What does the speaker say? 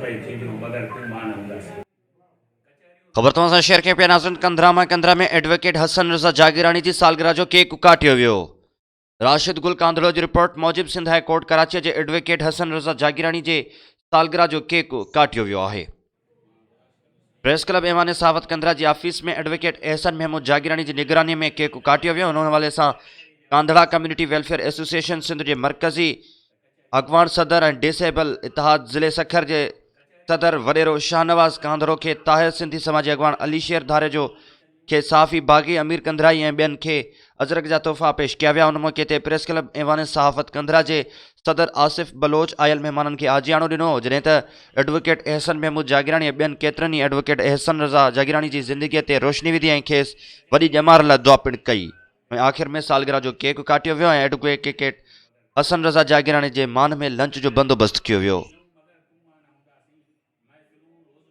پئي ٿينديون مگر تون مان نه هونداسين. خبر توهان سان شيئر ڪيون پيا ناظرين ڪنڌرا مان ڪنڌرا ۾ ايڊووڪيٽ حسن رضا جاگيراڻي جي سالگرهه جو ڪيڪ ڪاٽيو ويو راشد گل ڪانڌڙو جي رپورٽ موجب سنڌ هاء ڪورٽ ڪراچي جي ايڊووڪيٽ حسن رضا جاگيراڻي جي سالگرهه جو ڪيڪ ڪاٽيو ويو آهي پريس ڪلب ايوان صحافت ڪنڌرا جي آفيس ۾ ايڊووڪيٽ احسن محمود جاگيراڻي جي نگراني ۾ ڪيڪ ڪاٽيو ويو ان حوالي سان ڪانڌڙا ڪميونٽي ويلفيئر ايسوسيئيشن سنڌ جي مرڪزي اڳواڻ صدر ۽ ڊس ايبل اتحاد ضلعي سکر جي صدر وڏيرو شاهنواز ڪانڌڙو کي طاهر سنڌي سماجي اڳواڻ علي شير ڌاريجو کي صحافي باغي امير ڪنڌرائي ۽ ٻين کي اجرڪ جا تحفا پيش ڪيا ويا ان موقعي تي پريس ڪلب ايوان صحافت ڪنڌرا جي صدر آصف بلوچ آيل مهمانن کي آجياڻو ڏنو جڏهن ته ايڊووڪيٽ احسن محمود جاگيراڻي ۽ ٻين ڪيترن ئي ايڊووڪيٽ احسن رضا جاگيراڻي جي زندگي تي روشني وڌي ۽ کيس وڏي ڄمار لاء دعا پڻ ڪئي. ۽ آخر ۾ سالگرهه جو ڪيڪ ڪاٽيو ويو ۽ ايڊووڪيٽ حسن رضا جاگيراڻي جي مان ۾ لنچ جو بندوبست ڪيو ويو.